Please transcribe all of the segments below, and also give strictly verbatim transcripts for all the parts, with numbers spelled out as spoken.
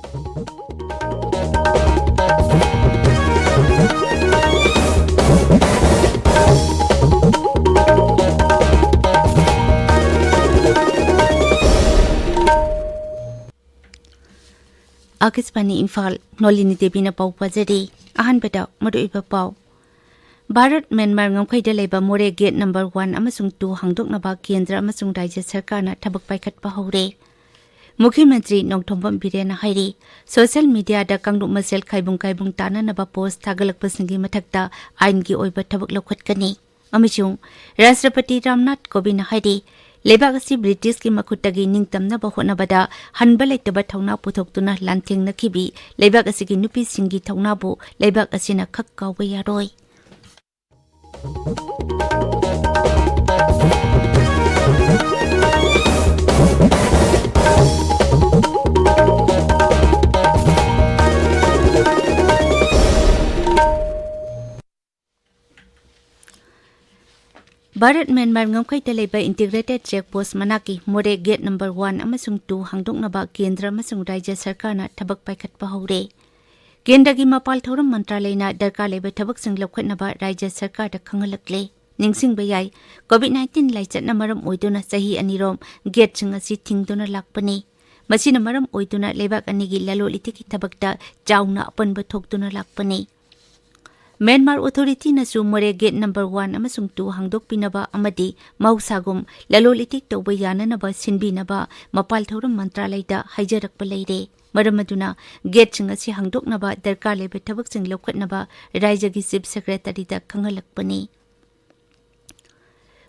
ꯑꯥꯀꯥꯁꯕꯥꯅꯤ ꯏꯝꯐꯥꯜ, ꯅꯣꯂꯤꯅꯤ ꯗꯦꯕꯤꯅ ꯄꯥꯎ ꯄꯥꯖꯔꯤ꯫ ꯑꯍꯥꯟꯕꯗ ꯃꯔꯨꯑꯣꯏꯕ ꯄꯥꯎ꯫ ꯚꯥꯔꯠ ꯃ꯭ꯌꯥꯟꯃꯥꯔ ꯉꯝꯈꯩꯗ ꯂꯩꯕ ꯃꯣꯔꯦ ꯒꯦꯠ ꯅꯝꯕꯔ ꯋꯥꯟ ꯑꯃꯁꯨꯡ ꯇꯨ ꯍꯥꯡꯗꯣꯛꯅꯕ ꯀꯦꯟꯗ꯭ꯔ ꯑꯃꯁꯨꯡ ꯔꯥꯖ꯭ꯌ ꯁꯔꯀꯥꯔꯅ ꯊꯕꯛ ꯄꯥꯏꯈꯠꯄ ꯍꯧꯔꯦ꯫ ꯃꯨꯈ꯭ꯌ ꯃꯟꯇ꯭ꯔꯤ ꯅꯣꯡꯊꯣꯝꯕꯝ ꯕꯤꯔꯦꯟꯅ ꯍꯥꯏꯔꯤ, ꯁꯣꯁꯤꯌꯦꯜ ꯃꯤꯗꯤꯌꯥꯗ ꯀꯥꯡꯂꯨꯞ ꯃꯁꯦꯜ ꯈꯥꯏꯕꯨꯡ ꯀꯥꯏꯕꯨꯡ ꯇꯥꯅꯅꯕ ꯄꯣꯁ꯭ꯠ ꯊꯥꯒꯠꯂꯛꯄꯁꯤꯡꯒꯤ ꯃꯊꯛꯇ ꯑꯥꯏꯟꯒꯤ ꯑꯣꯏꯕ ꯊꯕꯛ ꯂꯧꯈꯠꯀꯅꯤ꯫ ꯑꯃꯁꯨꯡ ꯔꯥꯁꯇ꯭ꯔꯄꯇꯤ ꯔꯥꯝꯅꯥꯊ ꯀꯣꯕꯤꯟꯗꯅ ꯍꯥꯏꯔꯤ, ꯂꯩꯕꯥꯛ ꯑꯁꯤ ꯕ꯭ꯔꯤꯇꯤꯁꯀꯤ ꯃꯈꯨꯠꯇꯒꯤ ꯅꯤꯡꯇꯝꯅꯕ ꯍꯣꯠꯅꯕꯗ ꯍꯟꯕ ꯂꯩꯇꯕ ꯊꯧꯅꯥ ꯄꯨꯊꯣꯛꯇꯨꯅ ꯂꯥꯟꯊꯦꯡꯅꯈꯤꯕꯤ ꯂꯩꯕꯥꯛ ꯑꯁꯤꯒꯤ ꯅꯨꯄꯤꯁꯤꯡꯒꯤ ꯊꯧꯅꯥꯕꯨ ꯂꯩꯕꯥꯛ ꯑꯁꯤꯅ ꯈꯛ ꯀꯥꯎꯕ ꯌꯥꯔꯣꯏ꯫ ꯚꯥꯔꯠ ꯃ꯭ꯌꯥꯟꯃꯥꯔ ꯉꯝꯈꯩꯗ ꯂꯩꯕ ꯏꯟꯇꯤꯒ꯭ꯔꯦꯇꯦꯗ ꯆꯦꯛ ꯄꯣꯁ꯭ꯠ ꯃꯅꯥꯛꯀꯤ ꯃꯣꯔꯦ ꯒꯦꯠ ꯅꯝꯕꯔ ꯋꯥꯟ ꯑꯃꯁꯨꯡ ꯇꯨ ꯍꯥꯡꯗꯣꯛꯅꯕ ꯀꯦꯟꯗ꯭ꯔ ꯑꯃꯁꯨꯡ ꯔꯥꯖ꯭ꯌ ꯁꯔꯀꯥꯔꯅ ꯊꯕꯛ ꯄꯥꯏꯈꯠꯄ ꯍꯧꯔꯦ꯫ ꯀꯦꯟꯗ꯭ꯔꯒꯤ ꯃꯄꯥꯜ ꯊꯧꯔꯝ ꯃꯟꯇ꯭ꯔꯥꯂꯌꯅ ꯗꯔꯀꯥꯔ ꯂꯩꯕ ꯊꯕꯛꯁꯤꯡ ꯂꯧꯈꯠꯅꯕ ꯔꯥꯖ꯭ꯌ ꯁꯔꯀꯥꯔꯗ ꯈꯪꯍꯜꯂꯛꯂꯦ꯫ ꯅꯤꯡꯁꯤꯡꯕ ꯌꯥꯏ, ꯀꯣꯚꯤꯗ ꯅꯥꯏꯟꯇꯤꯟ ꯂꯥꯏꯆꯠꯅ ꯃꯔꯝ ꯑꯣꯏꯗꯨꯅ ꯆꯍꯤ ꯑꯅꯤꯔꯣꯝ ꯒꯦꯠꯁꯤꯡ ꯑꯁꯤ ꯊꯤꯡꯗꯨꯅ ꯂꯥꯛꯄꯅꯤ꯫ ꯃꯁꯤꯅ ꯃꯔꯝ ꯑꯣꯏꯗꯨꯅ ꯂꯩꯕꯥꯛ ꯑꯅꯤꯒꯤ ꯂꯂꯣꯟ ꯏꯇꯤꯛꯀꯤ ꯊꯕꯛꯇ ꯆꯥꯎꯅ ꯑꯄꯟꯕ ꯊꯣꯛꯇꯨꯅ ꯂꯥꯛꯄꯅꯤ꯫ ꯃ꯭ꯌꯥꯟꯃꯥꯔ ꯑꯣꯊꯣꯔꯤꯇꯤꯅꯁꯨ ꯃꯣꯔꯦ ꯒꯦꯠ ꯅꯝꯕꯔ ꯋꯥꯟ ꯑꯃꯁꯨꯡ ꯇꯨ ꯍꯥꯡꯗꯣꯛꯄꯤꯅꯕ ꯑꯃꯗꯤ ꯃꯍꯧꯁꯥꯒꯨꯝ ꯂꯂꯣꯟ ꯏꯇꯤꯛ ꯇꯧꯕ ꯌꯥꯅꯅꯕ ꯁꯤꯟꯕꯤꯅꯕ ꯃꯄꯥꯜ ꯊꯧꯔꯝ ꯃꯟꯇ꯭ꯔꯥꯂꯌꯗ ꯍꯥꯏꯖꯔꯛꯄ ꯂꯩꯔꯦ꯫ ꯃꯔꯝ ꯑꯗꯨꯅ ꯒꯦꯠꯁꯤꯡ ꯑꯁꯤ ꯍꯥꯡꯗꯣꯛꯅꯕ ꯗꯔꯀꯥꯔ ꯂꯩꯕ ꯊꯕꯛꯁꯤꯡ ꯂꯧꯈꯠꯅꯕ ꯔꯥꯖ꯭ꯌꯒꯤ ꯆꯤꯐ ꯁꯦꯀ꯭ꯔꯦꯇꯔꯤꯗ ꯈꯪꯍꯜꯂꯛꯄꯅꯤ꯫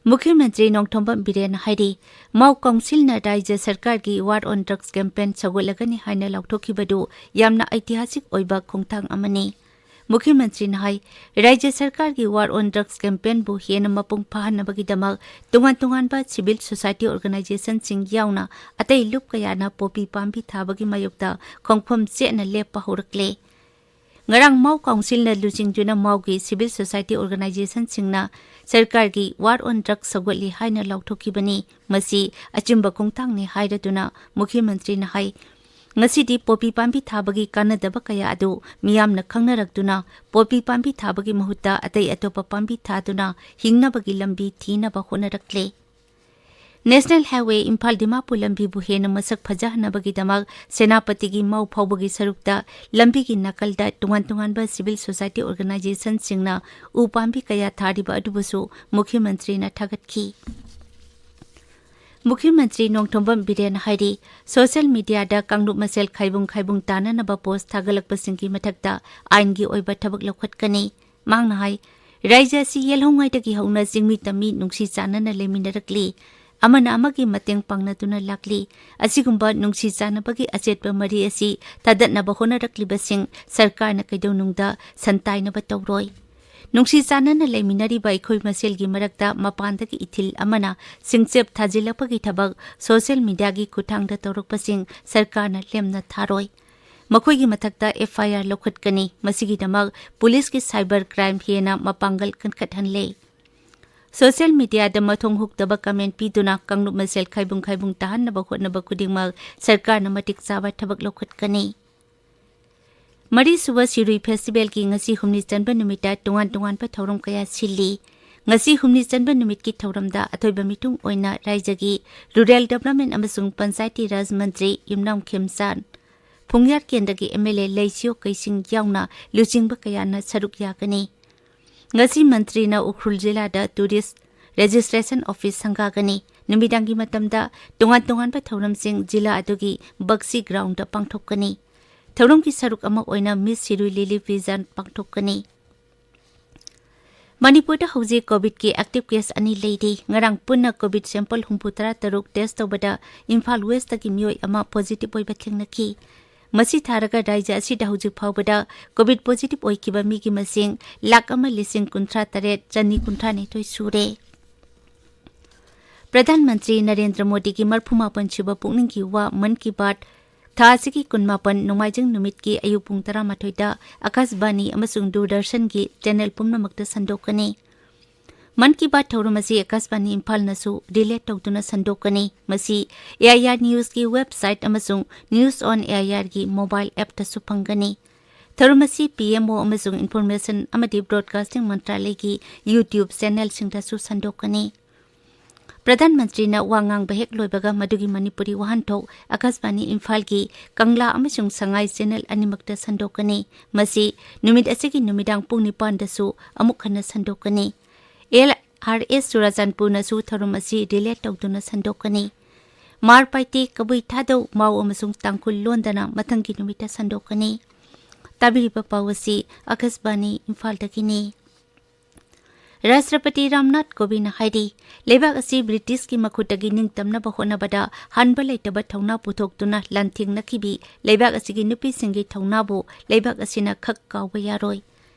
ꯃꯨꯈ꯭ꯌ ꯃꯟꯇ꯭ꯔꯤ ꯅꯣꯡꯊꯣꯝꯕꯝ ꯕꯤꯔꯦꯟꯅ ꯍꯥꯏꯔꯤ, ꯃꯥꯎ ꯀꯥꯎꯟꯁꯤꯜꯅ ꯔꯥꯖ꯭ꯌ ꯁꯔꯀꯥꯔꯒꯤ War on Drugs campaign ꯁꯧꯒꯠꯂꯒꯅꯤ ꯍꯥꯏꯅ ꯂꯥꯎꯊꯣꯛꯈꯤꯕꯗꯨ ꯌꯥꯝꯅ ꯑꯩꯇꯤꯍꯥꯁꯤꯛ ꯑꯣꯏꯕ ꯈꯣꯡꯊꯥꯡ ꯑꯃꯅꯤ꯫ ꯃꯨꯈ꯭ꯌ ꯃꯟꯇ꯭ꯔꯤꯅ ꯍꯥꯏ, ꯔꯥꯖ꯭ꯌ ꯁꯔꯀꯥꯔꯒꯤ War on Drugs campaignꯕꯨ ꯍꯦꯟꯅ ꯃꯄꯨꯡ ꯐꯥꯍꯟꯅꯕꯒꯤꯗꯃꯛ ꯇꯣꯉꯥꯟ ꯇꯣꯉꯥꯟꯕ civil society organizationꯁꯤꯡ ꯌꯥꯎꯅ ꯑꯇꯩ ꯂꯨꯞ ꯀꯌꯥꯅ ꯄꯣꯄꯤ ꯄꯥꯝꯕꯤ ꯊꯥꯕꯒꯤ ꯃꯥꯌꯣꯛꯇ ꯈꯣꯡꯐꯝ ꯆꯦꯠꯅ ꯂꯦꯞꯄ ꯍꯧꯔꯛꯂꯦ꯫ ꯉꯔꯥꯡ ꯃꯥꯎ ꯀꯥꯎꯟꯁꯤꯜꯅ ꯂꯨꯆꯤꯡꯗꯨꯅ ꯃꯥꯎꯒꯤ civil society organizationꯁꯤꯡꯅ ꯁꯔꯀꯥꯔꯒꯤ War on Drugs ꯁꯧꯒꯠꯂꯤ ꯍꯥꯏꯅ ꯂꯥꯎꯊꯣꯛꯈꯤꯕꯅꯤ꯫ ꯃꯁꯤ ꯑꯆꯨꯝꯕ ꯈꯣꯡꯊꯥꯡꯅꯤ ꯍꯥꯏꯔꯗꯨꯅ ꯃꯨꯈ꯭ꯌ ꯃꯟꯇ꯭ꯔꯤꯅ ꯍꯥꯏ, ꯉꯁꯤꯗꯤ ꯄꯣꯄꯤ ꯄꯥꯝꯕꯤ ꯊꯥꯕꯒꯤ ꯀꯥꯟꯅꯗꯕ ꯀꯌꯥ ꯑꯗꯨ ꯃꯤꯌꯥꯝꯅ ꯈꯪꯅꯔꯛꯇꯨꯅ, ꯄꯣꯄꯤ ꯄꯥꯝꯕꯤ ꯊꯥꯕꯒꯤ ꯃꯍꯨꯠꯇ ꯑꯇꯩ ꯑꯇꯣꯞꯄ ꯄꯥꯝꯕꯤ ꯊꯥꯗꯨꯅ ꯍꯤꯡꯅꯕꯒꯤ ꯂꯝꯕꯤ ꯊꯤꯅꯕ ꯍꯣꯠꯅꯔꯛꯂꯦ꯫ ꯅꯦꯁꯅꯦꯜ ꯍꯥꯏꯋꯦ ꯏꯝꯐꯥꯜ ꯗꯤꯃꯥꯄꯨꯔ ꯂꯝꯕꯤꯕꯨ ꯍꯦꯟꯅ ꯃꯁꯛ ꯐꯖꯍꯟꯅꯕꯒꯤꯗꯃꯛ ꯁꯦꯅꯥꯄꯇꯤꯒꯤ ꯃꯥꯎ ꯐꯥꯎꯕꯒꯤ ꯁꯔꯨꯛꯇ ꯂꯝꯕꯤꯒꯤ ꯅꯥꯀꯜꯗ ꯇꯣꯉꯥꯟ ꯇꯣꯉꯥꯟꯕ ꯁꯤꯚꯤꯜ ꯁꯣꯁꯥꯏꯇꯤ ꯑꯣꯔꯒꯅꯥꯏꯖꯦꯁꯟꯁꯤꯡꯅ ꯎ ꯄꯥꯝꯕꯤ ꯀꯌꯥ ꯊꯥꯔꯤꯕ ꯑꯗꯨꯕꯨꯁꯨ ꯃꯨꯈ꯭ꯌ ꯃꯟꯇ꯭ꯔꯤꯅ ꯊꯥꯒꯠꯈꯤ꯫ ꯃꯨꯈ꯭ꯌ ꯃꯟꯇ꯭ꯔꯤ ꯅꯣꯡꯊꯣꯝꯕꯝ ꯕꯤꯔꯦꯟꯅ ꯍꯥꯏꯔꯤ, ꯁꯣꯁꯤꯌꯦꯜ ꯃꯤꯗꯤꯌꯥꯗ ꯀꯥꯡꯂꯨꯞ ꯃꯁꯦꯜ ꯈꯥꯏꯕꯨꯡ ꯈꯥꯏꯕꯨꯡ ꯇꯥꯅꯅꯕ ꯄꯣꯁ ꯊꯥꯒꯠꯂꯛꯄꯁꯤꯡꯒꯤ ꯃꯊꯛꯇ ꯑꯥꯏꯟꯒꯤ ꯑꯣꯏꯕ ꯊꯕꯛ ꯂꯧꯈꯠꯀꯅꯤ꯫ ꯃꯍꯥꯛꯅ ꯍꯥꯏ, ꯔꯥꯏꯖ꯭ꯌ ꯑꯁꯤ ꯌꯦꯜꯍꯧꯉꯩꯗꯒꯤ ꯍꯧꯅ ꯆꯤꯡꯃꯤ ꯇꯝꯃꯤ ꯅꯨꯡꯁꯤ ꯆꯥꯟꯅꯅ ꯂꯩꯃꯤꯟꯅꯔꯛꯂꯤ꯫ ꯑꯃꯅ ꯑꯃꯒꯤ ꯃꯇꯦꯡ ꯄꯥꯡꯅꯗꯨꯅ ꯂꯥꯛꯂꯤ꯫ ꯑꯁꯤꯒꯨꯝꯕ ꯅꯨꯡꯁꯤ ꯆꯥꯟꯅꯕꯒꯤ ꯑꯆꯦꯠꯄ ꯃꯔꯤ ꯑꯁꯤ ꯊꯥꯗꯠꯅꯕ ꯍꯣꯠꯅꯔꯛꯂꯤꯕꯁꯤꯡ ꯁꯔꯀꯥꯔꯅ ꯀꯩꯗꯧꯅꯨꯡꯗ ꯁꯟꯇꯥꯏꯅꯕ ꯇꯧꯔꯣꯏ꯫ ꯅꯨꯡꯁꯤ ꯆꯥꯟꯅꯅ ꯂꯩꯃꯤꯟꯅꯔꯤꯕ ꯑꯩꯈꯣꯏ ꯃꯁꯦꯜꯒꯤ ꯃꯔꯛꯇ ꯃꯄꯥꯟꯗꯒꯤ ꯏꯊꯤꯜ ꯑꯃꯅ ꯁꯤꯡꯆꯦꯞ ꯊꯥꯖꯤꯜꯂꯛꯄꯒꯤ ꯊꯕꯛ ꯁꯣꯁꯤꯌꯦꯜ ꯃꯤꯗꯤꯌꯥꯒꯤ ꯈꯨꯠꯊꯥꯡꯗ ꯇꯧꯔꯛꯄꯁꯤꯡ ꯁꯔꯀꯥꯔꯅ ꯂꯦꯝꯅ ꯊꯥꯔꯣꯏ꯫ ꯃꯈꯣꯏꯒꯤ ꯃꯊꯛꯇ ꯑꯦꯐ ꯑꯥꯏ ꯑꯥꯔ ꯂꯧꯈꯠꯀꯅꯤ꯫ ꯃꯁꯤꯒꯤꯗꯃꯛ ꯄꯨꯂꯤꯁꯀꯤ ꯁꯥꯏꯕꯔ ꯀ꯭ꯔꯥꯏꯝ ꯍꯦꯟꯅ ꯃꯄꯥꯡꯒꯜ ꯀꯟꯈꯠꯍꯜꯂꯦ꯫ ꯁꯣꯁꯤꯌꯦꯜ ꯃꯤꯗꯤꯌꯥꯗ ꯃꯊꯣꯡ ꯍꯨꯛꯇꯕ ꯀꯃꯦꯟ ꯄꯤꯗꯨꯅ ꯀꯥꯡꯂꯨꯞ ꯃꯁꯦꯜ ꯈꯥꯏꯕꯨꯡ ꯈꯥꯏꯕꯨꯡ ꯇꯥꯍꯟꯅꯕ ꯍꯣꯠꯅꯕ ꯈꯨꯗꯤꯡꯃꯛ ꯁꯔꯀꯥꯔꯅ ꯃꯇꯤꯛ ꯆꯥꯕ ꯊꯕꯛ ꯂꯧꯈꯠꯀꯅꯤ꯫ ꯃꯔꯤꯁꯨꯕ ꯁꯤꯔꯨꯏ ꯐꯦꯁꯇꯤꯚꯦꯜꯒꯤ ꯉꯁꯤ ꯍꯨꯝꯅꯤ ꯆꯟꯕ ꯅꯨꯃꯤꯠꯇ ꯇꯣꯉꯥꯟ ꯇꯣꯉꯥꯟꯕ ꯊꯧꯔꯝ ꯀꯌꯥ ꯁꯤꯜꯂꯤ꯫ ꯉꯁꯤ ꯍꯨꯝꯅꯤ ꯆꯟꯕ ꯅꯨꯃꯤꯠꯀꯤ ꯊꯧꯔꯝꯗ ꯑꯊꯣꯏꯕ ꯃꯤꯊꯨꯡ ꯑꯣꯏꯅ ꯔꯥꯏꯖ꯭ꯌꯒꯤ ꯔꯨꯔꯦꯜ ꯗꯤꯚꯂꯞꯃꯦꯟ ꯑꯃꯁꯨꯡ ꯄꯟꯆꯥꯌꯇꯤ ꯔꯥꯖ ꯃꯟꯇ꯭ꯔꯤ ꯌꯨꯝꯅꯥꯝ ꯈꯦꯝꯆꯥꯟ, ꯐꯨꯡꯌꯥꯔ ꯀꯦꯟꯗ꯭ꯔꯒꯤ ꯑꯦꯝ ꯑꯦꯜ ꯑꯦ ꯂꯩꯁꯤꯌꯣ ꯀꯩꯁꯤꯡ ꯌꯥꯎꯅ ꯂꯨꯆꯤꯡꯕ ꯀꯌꯥꯅ ꯁꯔꯨꯛ ꯌꯥꯒꯅꯤ꯫ ꯉꯁꯤ ꯃꯟꯇ꯭ꯔꯤꯅ ꯎꯈ꯭ꯔꯨꯜ ꯖꯤꯂꯥꯗ ꯇꯨꯔꯤꯁ ꯔꯦꯖꯤꯁꯇ꯭ꯔꯦꯁꯟ ꯑꯣꯐꯤꯁ ꯁꯪꯒꯥꯒꯅꯤ꯫ ꯅꯨꯃꯤꯗꯥꯡꯒꯤ ꯃꯇꯝꯗ ꯇꯣꯉꯥꯟ ꯇꯣꯉꯥꯟꯕ ꯊꯧꯔꯝꯁꯤꯡ ꯖꯤꯂꯥ ꯑꯗꯨꯒꯤ ꯕꯛꯁꯤ ꯒ꯭ꯔꯥꯎꯟꯗ ꯄꯥꯡꯊꯣꯛꯀꯅꯤ꯫ ꯊꯧꯔꯝꯒꯤ ꯁꯔꯨꯛ ꯑꯃ ꯑꯣꯏꯅ ꯃꯤꯁ ꯁꯤꯔꯨꯏ ꯂꯤꯂꯤ ꯄꯤꯖꯟ ꯄꯥꯡꯊꯣꯛꯀꯅꯤ꯫ ꯃꯅꯤꯄꯨꯔꯗ ꯍꯧꯖꯤꯛ ꯀꯣꯚꯤꯗꯀꯤ ꯑꯦꯛꯇꯤꯚ ꯀꯦꯁ ꯑꯅꯤ ꯂꯩꯔꯤ꯫ ꯉꯔꯥꯡ ꯄꯨꯟꯅ ꯀꯣꯚꯤꯗ ꯁꯦꯝꯄꯜ ꯍꯨꯝꯐꯨ ꯇꯔꯥ ꯇꯔꯨꯛ ꯇꯦꯁ ꯇꯧꯕꯗ ꯏꯝꯐꯥꯜ ꯋꯦꯁꯇꯒꯤ ꯃꯤꯑꯣꯏ ꯑꯃ ꯄꯣꯖꯤꯇꯤꯚ ꯑꯣꯏꯕ ꯊꯦꯡꯅꯈꯤ꯫ ꯃꯁꯤ ꯊꯥꯔꯒ ꯔꯥꯏꯖ꯭ꯌ ꯑꯁꯤꯗ ꯍꯧꯖꯤꯛ ꯐꯥꯎꯕꯗ ꯀꯣꯚꯤꯗ ꯄꯣꯖꯤꯇꯤꯚ ꯑꯣꯏꯈꯤꯕ ꯃꯤꯒꯤ ꯃꯁꯤꯡ ꯂꯥꯈ ꯑꯃ ꯂꯤꯁꯤꯡ ꯀꯨꯟꯊ꯭ꯔꯥ ꯇꯔꯦꯠ ꯆꯅꯤ ꯀꯨꯟꯊ꯭ꯔꯥ ꯅꯤꯊꯣꯏ ꯁꯨꯔꯦ꯫ ꯄ꯭ꯔꯙꯥꯟ ꯃꯟꯇ꯭ꯔꯤ ꯅꯔꯦꯟꯗ꯭ꯔ ꯃꯣꯗꯤꯒꯤ ꯃꯔꯐꯨ ꯃꯥꯄꯟ ꯁꯨꯕ ꯄꯨꯛꯅꯤꯡꯒꯤ ꯋꯥ ꯃꯟ ꯀꯤ ꯕꯥꯠ ꯊꯥ ꯑꯁꯤꯒꯤ ꯀꯨꯟꯃꯥꯄꯟ ꯅꯣꯡꯃꯥꯏꯖꯤꯡ ꯅꯨꯃꯤꯠꯀꯤ ꯑꯌꯨꯛ ꯄꯨꯡ ꯇꯔꯥꯃꯥꯊꯣꯏꯗ ꯑꯀꯥꯁꯕꯥꯅꯤ ꯑꯃꯁꯨꯡ ꯗꯨꯔꯗꯔꯁꯟꯒꯤ ꯆꯦꯅꯦꯜ ꯄꯨꯝꯅꯃꯛꯇ ꯁꯟꯗꯣꯛꯀꯅꯤ꯫ ꯃꯟ ꯀꯤ ꯕꯥꯠ ꯊꯧꯔꯝ ꯑꯁꯤ ꯑꯀꯥꯁꯕꯥꯅꯤ ꯏꯝꯐꯥꯜꯅꯁꯨ ꯔꯤꯂꯦ ꯇꯧꯗꯨꯅ ꯁꯟꯗꯣꯛꯀꯅꯤ꯫ ꯃꯁꯤ ꯑꯦ ꯑꯥꯏ ꯑꯥꯔ ꯅ꯭ꯌꯨꯁꯀꯤ ꯋꯦꯕꯁꯥꯏꯠ ꯑꯃꯁꯨꯡ ꯅ꯭ꯌꯨꯁ ꯑꯣꯟ ꯑꯦ ꯑꯥꯏ ꯑꯥꯔꯒꯤ ꯃꯣꯕꯥꯏꯜ ꯑꯦꯞꯇꯁꯨ ꯐꯪꯒꯅꯤ꯫ ꯊꯧꯔꯝ ꯑꯁꯤ ꯄꯤ ꯑꯦꯝ ꯑꯣ ꯑꯃꯁꯨꯡ ꯏꯟꯐꯣꯔꯃꯦꯁꯟ ꯑꯃꯗꯤ ꯕ꯭ꯔꯣꯗꯀꯥꯁꯇꯤꯡ ꯃꯟꯇ꯭ꯔꯥꯂꯌꯒꯤ YouTube ꯆꯦꯅꯦꯜꯁꯤꯡꯗꯁꯨ ꯁꯟꯗꯣꯛꯀꯅꯤ꯫ ꯄ꯭ꯔꯙꯥꯟ ꯃꯟꯇ꯭ꯔꯤꯅ ꯋꯥ ꯉꯥꯡꯕ ꯍꯦꯛ ꯂꯣꯏꯕꯒ ꯃꯗꯨꯒꯤ ꯃꯅꯤꯄꯨꯔꯤ ꯋꯥꯍꯟꯊꯣꯛ ꯑꯀꯥꯁꯕꯥꯅꯤ ꯏꯝꯐꯥꯜꯒꯤ ꯀꯪꯂꯥ ꯑꯃꯁꯨꯡ ꯁꯉꯥꯏ ꯆꯦꯅꯦꯜ ꯑꯅꯤꯃꯛꯇ ꯁꯟꯗꯣꯛꯀꯅꯤ꯫ ꯃꯁꯤ ꯅꯨꯃꯤꯠ ꯑꯁꯤꯒꯤ ꯅꯨꯃꯤꯗꯥꯡ ꯄꯨꯡ ꯅꯤꯄꯥꯟꯗꯁꯨ ꯑꯃꯨꯛ ꯍꯟꯅ ꯁꯟꯗꯣꯛꯀꯅꯤ꯫ ꯑꯦꯜ ꯑꯥꯔ ꯑꯦꯁ ꯆꯨꯔꯥꯆꯥꯟꯄꯨꯔꯅꯁꯨ ꯊꯧꯔꯝ ꯑꯁꯤ ꯔꯤꯂꯦ ꯇꯧꯗꯨꯅ ꯁꯟꯗꯣꯛꯀꯅꯤ꯫ ꯃꯥꯔ ꯄꯥꯏꯇꯦ, ꯀꯕꯨꯏ ꯊꯥꯗꯧ, ꯃꯥꯎ ꯑꯃꯁꯨꯡ ꯇꯥꯡꯈꯨꯜ ꯂꯣꯟꯗꯅ ꯃꯊꯪꯒꯤ ꯅꯨꯃꯤꯠꯇ ꯁꯟꯗꯣꯛꯀꯅꯤ꯫ ꯇꯥꯕꯤꯔꯤꯕ ꯄꯥꯎ ꯑꯁꯤ ꯑꯀꯥꯁꯕꯥꯅꯤ ꯏꯝꯐꯥꯜꯗꯒꯤꯅꯤ꯫ ꯔꯥꯁꯇ꯭ꯔꯄꯇꯤ ꯔꯥꯝꯅꯥꯊ ꯀꯣꯕꯤꯟꯗꯅ ꯍꯥꯏꯔꯤ, ꯂꯩꯕꯥꯛ ꯑꯁꯤ ꯕ꯭ꯔꯤꯇꯤꯁꯀꯤ ꯃꯈꯨꯠꯇꯒꯤ ꯅꯤꯡꯇꯝꯅꯕ ꯍꯣꯠꯅꯕꯗ ꯍꯟꯕ ꯂꯩꯇꯕ ꯊꯧꯅꯥ ꯄꯨꯊꯣꯛꯇꯨꯅ ꯂꯥꯟꯊꯦꯡꯅꯈꯤꯕꯤ ꯂꯩꯕꯥꯛ ꯑꯁꯤꯒꯤ ꯅꯨꯄꯤꯁꯤꯡꯒꯤ ꯊꯧꯅꯥꯕꯨ ꯂꯩꯕꯥꯛ ꯑꯁꯤꯅ ꯈꯛ ꯀꯥꯎꯕ ꯌꯥꯔꯣꯏ꯫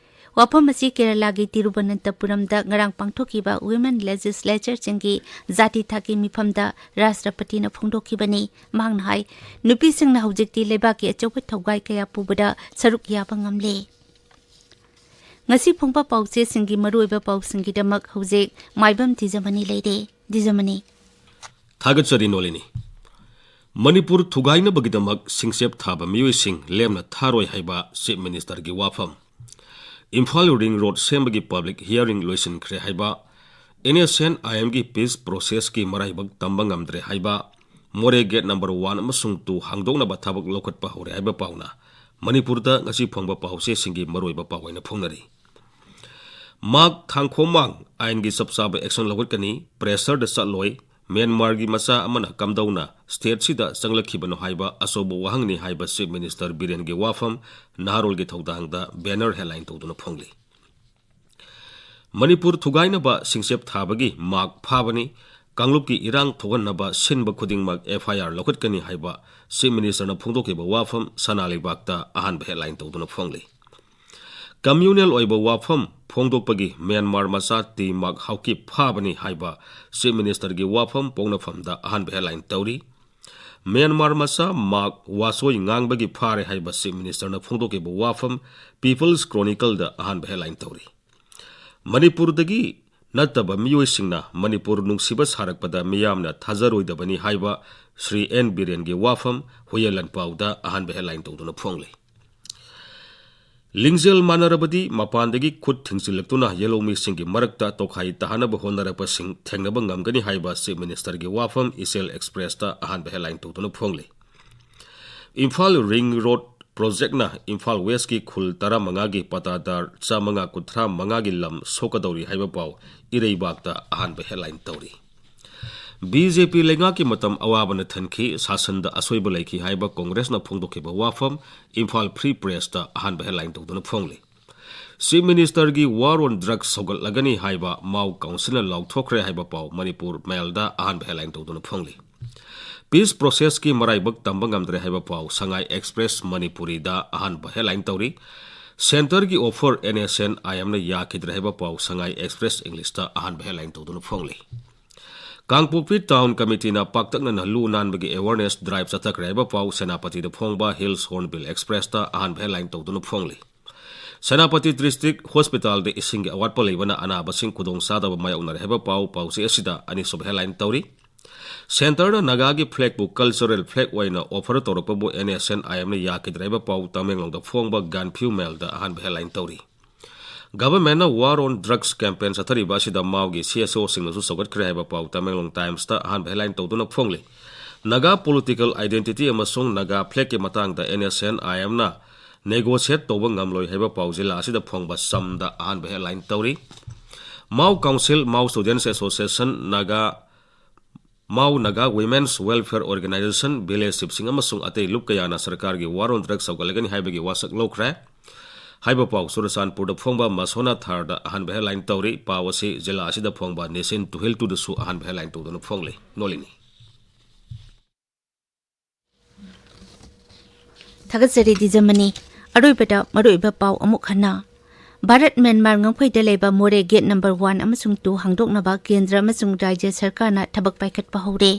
ꯋꯥꯐꯝ ꯑꯁꯤ ꯀꯦꯔꯂꯥꯒꯤ ꯇꯤꯔꯨꯕꯅꯟꯇꯄꯨꯔꯝꯗ ꯉꯔꯥꯡ ꯄꯥꯡꯊꯣꯛꯈꯤꯕ ꯋꯤꯃꯦꯟ ꯂꯦꯖꯤꯁꯂꯦꯆꯔꯁꯤꯡꯒꯤ ꯖꯥꯇꯤ ꯊꯥꯛꯀꯤ ꯃꯤꯐꯝꯗ ꯔꯥꯁꯇ꯭ꯔꯄꯇꯤꯅ ꯐꯣꯡꯗꯣꯛꯈꯤꯕꯅꯤ꯫ ꯃꯍꯥꯛꯅ ꯍꯥꯏ, ꯅꯨꯄꯤꯁꯤꯡꯅ ꯍꯧꯖꯤꯛꯇꯤ ꯂꯩꯕꯥꯛꯀꯤ ꯑꯆꯧꯕ ꯊꯧꯒꯥꯏ ꯀꯌꯥ ꯄꯨꯕꯗ ꯁꯔꯨꯛ ꯌꯥꯕ ꯉꯝꯂꯦ꯫ ꯉꯁꯤ ꯐꯣꯡꯕ ꯄꯥꯎꯆꯦꯁꯤꯡꯒꯤ ꯃꯔꯨꯑꯣꯏꯕ ꯄꯥꯎꯁꯤꯡꯒꯤꯗꯃꯛ ꯍꯧꯖꯤꯛ ꯃꯥꯏꯕꯝ ꯗꯤꯖꯃꯅꯤ ꯂꯩꯔꯦ꯫ ꯗꯤꯖꯃꯅꯤ꯫ ꯊꯥꯒꯠꯆꯔꯤ ꯅꯣꯂꯤꯅꯤ꯫ ꯃꯅꯤꯄꯨꯔ ꯊꯨꯒꯥꯏꯅꯕꯒꯤꯗꯃꯛ ꯁꯤꯡꯆꯦꯞ ꯊꯥꯕ ꯃꯤꯑꯣꯏꯁꯤꯡ ꯂꯦꯝꯅ ꯊꯥꯔꯣꯏ ꯍꯥꯏꯕ ꯆꯤꯐ ꯃꯤꯅꯤꯁꯇꯔꯒꯤ ꯋꯥꯐꯝ꯫ ꯏꯝꯐꯥꯜ ꯔꯤꯡ ꯔꯣꯗ ꯁꯦꯝꯕꯒꯤ ꯄꯕ꯭ꯂꯤꯛ ꯍꯤꯌꯥꯔꯤꯡ ꯂꯣꯏꯁꯤꯟꯈ꯭ꯔꯦ ꯍꯥꯏꯕ, ꯑꯦꯟ ꯑꯦꯁ ꯑꯦꯟ ꯑꯥꯏ ꯑꯦꯝꯒꯤ ꯄꯤꯁ ꯄ꯭ꯔꯣꯁꯦꯁꯀꯤ ꯃꯔꯥꯏꯕꯛ ꯇꯝꯕ ꯉꯝꯗ꯭ꯔꯦ ꯍꯥꯏꯕ, ꯃꯣꯔꯦ ꯒꯦꯠ ꯅꯝꯕꯔ ꯋꯥꯟ ꯑꯃꯁꯨꯡ ꯇꯨ ꯍꯥꯡꯗꯣꯛꯅꯕ ꯊꯕꯛ ꯂꯧꯈꯠꯄ ꯍꯧꯔꯦ ꯍꯥꯏꯕ ꯄꯥꯎꯅ ꯃꯅꯤꯄꯨꯔꯗ ꯉꯁꯤ ꯐꯣꯡꯕ ꯄꯥꯎꯆꯦꯁꯤꯡꯒꯤ ꯃꯔꯨꯑꯣꯏꯕ ꯄꯥꯎ ꯑꯣꯏꯅ ꯐꯣꯡꯅꯔꯤ꯫ ꯃꯥꯛ ꯊꯥꯡꯈꯣꯃꯥꯡ ꯑꯥꯏꯟꯒꯤ ꯆꯞ ꯆꯥꯕ ꯑꯦꯛꯁꯟ ꯂꯧꯈꯠꯀꯅꯤ, ꯄ꯭ꯔꯦꯁꯔꯗ ꯆꯠꯂꯣꯏ, ꯃ꯭ꯌꯥꯟꯃꯥꯔꯒꯤ ꯃꯆꯥ ꯑꯃꯅ ꯀꯝꯗꯧꯅ ꯁ꯭ꯇꯦꯠꯁꯤꯗ ꯆꯪꯂꯛꯈꯤꯕꯅꯣ ꯍꯥꯏꯕ ꯑꯆꯧꯕ ꯋꯥꯍꯪꯅꯤ ꯍꯥꯏꯕ ꯆꯤꯐ ꯃꯤꯅꯤꯁꯇꯔ ꯕꯤꯔꯦꯟꯒꯤ ꯋꯥꯐꯝ ꯅꯍꯥꯔꯣꯜꯒꯤ ꯊꯧꯗꯥꯡꯗ ꯕꯦꯅꯔ ꯍꯦꯗꯂꯥꯏꯟ ꯇꯧꯗꯨꯅ ꯐꯣꯡꯂꯤ꯫ ꯃꯅꯤꯄꯨꯔ ꯊꯨꯒꯥꯏꯅꯕ ꯁꯤꯡꯆꯦꯞ ꯊꯥꯕꯒꯤ ꯃꯥꯛ ꯐꯥꯕꯅꯤ, ꯀꯥꯡꯂꯨꯞꯀꯤ ꯏꯔꯥꯡ ꯊꯣꯛꯍꯟꯅꯕ ꯁꯤꯟꯕ ꯈꯨꯗꯤꯡꯃꯛ ꯑꯦꯐ ꯑꯥꯏ ꯑꯥꯔ ꯂꯧꯈꯠꯀꯅꯤ ꯍꯥꯏꯕ ꯆꯤꯐ ꯃꯤꯅꯤꯁꯇꯔꯅ ꯐꯣꯡꯗꯣꯛꯈꯤꯕ ꯋꯥꯐꯝ ꯁꯅꯥ ꯂꯩꯕꯥꯛꯇ ꯑꯍꯥꯟꯕ ꯍꯦꯗꯂꯥꯏꯟ ꯇꯧꯗꯨꯅ ꯐꯣꯡꯂꯤ꯫ ꯀꯝꯃ꯭ꯌꯨꯅꯦꯜ ꯑꯣꯏꯕ ꯋꯥꯐꯝ ꯐꯣꯡꯗꯣꯛꯄꯒꯤ ꯃ꯭ꯌꯥꯟꯃꯥꯔ ꯃꯆꯥ ꯇꯤ ꯃꯥꯛ ꯍꯥꯎꯀꯤꯞ ꯐꯥꯕꯅꯤ ꯍꯥꯏꯕ ꯆꯤꯐ ꯃꯤꯅꯤꯁꯇꯔꯒꯤ ꯋꯥꯐꯝ ꯄꯣꯛꯅꯐꯝꯗ ꯑꯍꯥꯟꯕ ꯍꯦꯗꯂꯥꯏꯟ ꯇꯧꯔꯤ꯫ ꯃ꯭ꯌꯥꯟꯃꯥꯔ ꯃꯆꯥ ꯃꯥꯛ ꯋꯥꯆꯣꯏ ꯉꯥꯡꯕꯒꯤ ꯐꯥꯔꯦ ꯍꯥꯏꯕ ꯆꯤꯐ ꯃꯤꯅꯤꯁꯇꯔꯅ ꯐꯣꯡꯗꯣꯛꯈꯤꯕ ꯋꯥꯐꯝ ꯄꯤꯄꯜꯁ ꯀ꯭ꯔꯣꯅꯤꯀꯜꯗ ꯑꯍꯥꯟꯕ ꯍꯦꯗꯂꯥꯏꯟ ꯇꯧꯔꯤ꯫ ꯃꯅꯤꯄꯨꯔꯗꯒꯤ ꯅꯠꯇꯕ ꯃꯤꯑꯣꯏꯁꯤꯡꯅ ꯃꯅꯤꯄꯨꯔ ꯅꯨꯡꯁꯤꯕ ꯁꯥꯔꯛꯄꯗ ꯃꯤꯌꯥꯝꯅ ꯊꯥꯖꯔꯣꯏꯗꯕꯅꯤ ꯍꯥꯏꯕ ꯁ꯭ꯔꯤ ꯑꯦꯟ ꯕꯤꯔꯦꯟꯒꯤ ꯋꯥꯐꯝ ꯍꯨꯏꯌꯦꯟ ꯂꯥꯟꯄꯥꯎꯗ ꯑꯍꯥꯟꯕ headline ꯇꯧꯗꯨꯅ ꯐꯣꯡꯂꯤ꯫ ꯂꯤꯡꯖꯦꯜ ꯃꯥꯟꯅꯔꯕꯗꯤ ꯃꯄꯥꯟꯗꯒꯤ ꯈꯨꯠ ꯊꯤꯡꯖꯤꯜꯂꯛꯇꯨꯅ ꯌꯦꯜꯍꯧꯃꯤꯁꯤꯡꯒꯤ ꯃꯔꯛꯇ ꯇꯣꯈꯥꯏ ꯇꯥꯍꯟꯅꯕ ꯍꯣꯠꯅꯔꯛꯄꯁꯤꯡ ꯊꯦꯡꯅꯕ ꯉꯝꯒꯅꯤ ꯍꯥꯏꯕ Chief Ministerꯒꯤ ꯋꯥꯐꯝ ꯏꯆꯦꯜ Expressꯇ ꯑꯍꯥꯟꯕ headline ꯇꯧꯗꯨꯅ ꯐꯣꯡꯂꯤ꯫ ꯏꯝꯐꯥꯜ ꯔꯤꯡ ꯔꯣꯗ ꯄ꯭ꯔꯣꯖꯦꯛꯅ ꯏꯝꯐꯥꯜ ꯋꯦꯁꯀꯤ ꯈꯨꯜ ꯇꯔꯥꯃꯉꯥꯒꯤ ꯄꯇꯥꯗꯥꯔ ꯆꯥꯃꯉꯥ ꯀꯨꯟꯊ꯭ꯔꯥ ꯃꯉꯥꯒꯤ ꯂꯝ ꯁꯣꯛꯀꯗꯧꯔꯤ ꯍꯥꯏꯕ ꯄꯥꯎ ꯏꯔꯩꯕꯥꯛꯇ ꯑꯍꯥꯟꯕ headline ꯇꯧꯔꯤ꯫ ꯕꯤ ꯖꯦ ꯄꯤ ꯂꯩꯉꯥꯛꯀꯤ ꯃꯇꯝ ꯑꯋꯥꯕꯅ ꯊꯟꯈꯤ, ꯁꯥꯁꯟꯗ ꯑꯁꯣꯏꯕ ꯂꯩꯈꯤ ꯍꯥꯏꯕ ꯀꯣꯡꯒ꯭ꯔꯦꯁꯅ ꯐꯣꯡꯗꯣꯛꯈꯤꯕ ꯋꯥꯐꯝ ꯏꯝꯐꯥꯜ ꯐ꯭ꯔꯤ ꯄ꯭ꯔꯦꯁꯇ ꯑꯍꯥꯟꯕ headline ꯇꯧꯗꯨꯅ ꯐꯣꯡꯂꯤ꯫ Chief Ministerꯒꯤ War on Drugs ꯁꯧꯒꯠꯂꯒꯅꯤ ꯍꯥꯏꯕ ꯃꯥꯎ ꯀꯥꯎꯟꯁꯤꯜꯅ ꯂꯥꯎꯊꯣꯛꯈ꯭ꯔꯦ ꯍꯥꯏꯕ ꯄꯥꯎ ꯃꯅꯤꯄꯨꯔ ꯃꯦꯜꯗ ꯑꯍꯥꯟꯕ headline ꯇꯧꯗꯨꯅ ꯐꯣꯡꯂꯤ꯫ Peace processꯀꯤ ꯃꯔꯥꯏꯕꯛ ꯇꯝꯕ ꯉꯝꯗ꯭ꯔꯦ ꯍꯥꯏꯕ ꯄꯥꯎ ꯁꯉꯥꯏ Express ꯃꯅꯤꯄꯨꯔꯤꯗ ꯑꯍꯥꯟꯕ headline ꯇꯧꯔꯤ꯫ Centreꯒꯤ offer N S N I Mꯅ ꯌꯥꯈꯤꯗ꯭ꯔꯦ ꯍꯥꯏꯕ ꯄꯥꯎ ꯁꯉꯥꯏ Express Englishꯇ ꯑꯍꯥꯟꯕ headline ꯇꯧꯗꯨꯅ ꯐꯣꯡꯂꯤ꯫ ꯀꯥꯡꯄꯣꯛꯄꯤ Town Committeeꯅ ꯄꯥꯛꯇꯛꯅꯅ ꯂꯨ ꯅꯥꯟꯕꯒꯤ awareness drive ꯆꯠꯊꯈ꯭ꯔꯦ ꯍꯥꯏꯕ ꯄꯥꯎ ꯁꯦꯅꯥꯄꯇꯤꯗ ꯐꯣꯡꯕ Hills Hornbill Expressꯇ ꯑꯍꯥꯟꯕ headline ꯇꯧꯗꯨꯅ ꯐꯣꯡꯂꯤ꯫ ꯁꯦꯅꯥꯄꯇꯤ District Hospitalꯗ ꯏꯁꯤꯡꯒꯤ ꯑꯋꯥꯠꯄ ꯂꯩꯕꯅ ꯑꯅꯥꯕꯁꯤꯡ ꯈꯨꯗꯣꯡ ꯆꯥꯗꯕ ꯃꯥꯌꯣꯛꯅꯔꯦ ꯍꯥꯏꯕ ꯄꯥꯎ ꯄꯥꯎꯆꯦ ꯑꯁꯤꯗ ꯑꯅꯤꯁꯨꯕ headline ꯇꯧꯔꯤ꯫ Centreꯅ ꯅꯥꯒꯥꯒꯤ flagꯄꯨ cultural flag ꯑꯣꯏꯅ offer ꯇꯧꯔꯛꯄꯕꯨ N S N I Mꯅ ꯌꯥꯈꯤꯗ꯭ꯔꯦ ꯍꯥꯏꯕ ꯄꯥꯎ ꯇꯃꯦꯡꯂꯣꯡꯗ ꯐꯣꯡꯕ ꯒꯥꯟꯐ꯭ꯌꯨ ꯃꯦꯜꯗ ꯑꯍꯥꯟꯕ headline ꯇꯧꯔꯤ꯫ Governmentꯅ War on Drugs campaign ꯆꯠꯊꯔꯤꯕ ꯑꯁꯤꯗ ꯃꯥꯎꯒꯤ C S Oꯁꯤꯡꯅꯁꯨ ꯁꯧꯒꯠꯈ꯭ꯔꯦ ꯍꯥꯏꯕ ꯄꯥꯎ ꯇꯃꯦꯡꯂꯣꯡ Timesꯇ ꯑꯍꯥꯟꯕ headline ꯇꯧꯗꯨꯅ ꯐꯣꯡꯂꯤ꯫ ꯅꯥꯒꯥ political identity ꯑꯃꯁꯨꯡ ꯅꯥꯒꯥ flagꯀꯤ ꯃꯇꯥꯡꯗ N S N I Mꯅ negotiate ꯇꯧꯕ ꯉꯝꯂꯣꯏ ꯍꯥꯏꯕ ꯄꯥꯎ ꯖꯤꯂꯥ ꯑꯁꯤꯗ ꯐꯣꯡꯕ ꯆꯝꯗ ꯑꯍꯥꯟꯕ headline ꯇꯧꯔꯤ꯫ Mao Council, Mao Students Association, Naga, Mao Naga Women's Welfare Organization, village chiefꯁꯤꯡ ꯑꯃꯁꯨꯡ ꯑꯇꯩ ꯂꯨꯞ ꯀꯌꯥꯅ ꯁꯔꯀꯥꯔꯒꯤ War on Drugs ꯁꯧꯒꯠꯂꯒꯅꯤ ꯍꯥꯏꯕꯒꯤ ꯋꯥꯁꯛ ꯂꯧꯈ꯭ꯔꯦ ꯍꯥꯏꯕ ꯄꯥꯎ ꯆꯨꯔꯆꯥꯟꯄꯨꯔꯗ ꯐꯣꯡꯕ ꯃꯁꯣꯅꯥ ꯊꯥꯔꯗ ꯑꯍꯥꯟꯕ headline ꯇꯧꯔꯤ꯫ ꯄꯥꯎ ꯑꯁꯤ ꯖꯤꯂꯥ ꯑꯁꯤꯗ ꯐꯣꯡꯕ Nation to Hill Today ꯗꯁꯨ ꯑꯍꯥꯟꯕ headline ꯇꯧꯗꯨꯅ ꯐꯣꯡꯂꯤ꯫ ꯅꯣꯂꯤꯅꯤ꯫ ꯊꯥꯒꯠꯆꯔꯤ ꯗꯤꯖꯃꯅꯤ꯫ ꯑꯔꯣꯏꯕꯗ ꯃꯔꯨꯑꯣꯏꯕ ꯄꯥꯎ ꯑꯃꯨꯛ ꯍꯟꯅ꯫ ꯚꯥꯔꯠ ꯃ꯭ꯌꯥꯟꯃꯥꯔ ꯉꯝꯈꯩꯗ ꯂꯩꯕ ꯃꯣꯔꯦ gate number one ꯑꯃꯁꯨꯡ two ꯍꯥꯡꯗꯣꯛꯅꯕ ꯀꯦꯟꯗ꯭ꯔ ꯑꯃꯁꯨꯡ ꯔꯥꯖ꯭ꯌ ꯁꯔꯀꯥꯔꯅ ꯊꯕꯛ ꯄꯥꯏꯈꯠꯄ ꯍꯧꯔꯦ꯫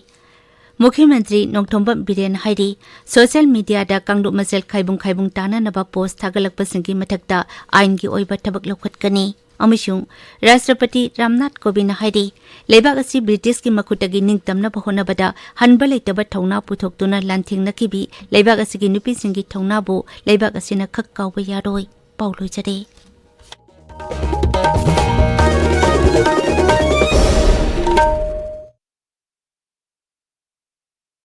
ꯃꯨꯈ꯭ꯌ ꯃꯟꯇ꯭ꯔꯤ ꯅꯣꯡꯊꯣꯝꯕꯝ ꯕꯤꯔꯦꯟ ꯍꯥꯏꯔꯤ, social mediaꯗ ꯀꯥꯡꯂꯨꯞ ꯃꯁꯦꯜ ꯈꯥꯏꯕꯨꯡ ꯈꯥꯏꯕꯨꯡ ꯇꯥꯅꯅꯕ post ꯊꯥꯒꯠꯂꯛꯄꯁꯤꯡꯒꯤ ꯃꯊꯛꯇ ꯑꯥꯏꯟꯒꯤ ꯑꯣꯏꯕ ꯊꯕꯛ ꯂꯧꯈꯠꯀꯅꯤ꯫ ꯑꯃꯁꯨꯡ ꯔꯥꯁꯇ꯭ꯔꯄꯇꯤ ꯔꯥꯝꯅꯥꯊ ꯀꯣꯕꯤꯟꯗꯅ ꯍꯥꯏꯔꯤ, ꯂꯩꯕꯥꯛ ꯑꯁꯤ ꯕ꯭ꯔꯤꯇꯤꯁꯀꯤ ꯃꯈꯨꯠꯇꯒꯤ ꯅꯤꯡꯇꯝꯅꯕ ꯍꯣꯠꯅꯕꯗ ꯍꯟꯕ ꯂꯩꯇꯕ ꯊꯧꯅꯥ ꯄꯨꯊꯣꯛꯇꯨꯅ ꯂꯥꯟꯊꯦꯡꯅꯈꯤꯕꯤ ꯂꯩꯕꯥꯛ ꯑꯁꯤꯒꯤ ꯅꯨꯄꯤꯁꯤꯡꯒꯤ ꯊꯧꯅꯥꯕꯨ ꯂꯩꯕꯥꯛ ꯑꯁꯤꯅ ꯈꯛ ꯀꯥꯎꯕ ꯌꯥꯔꯣꯏ꯫ ꯄꯥꯎ ꯂꯣꯏꯖꯔꯦ꯫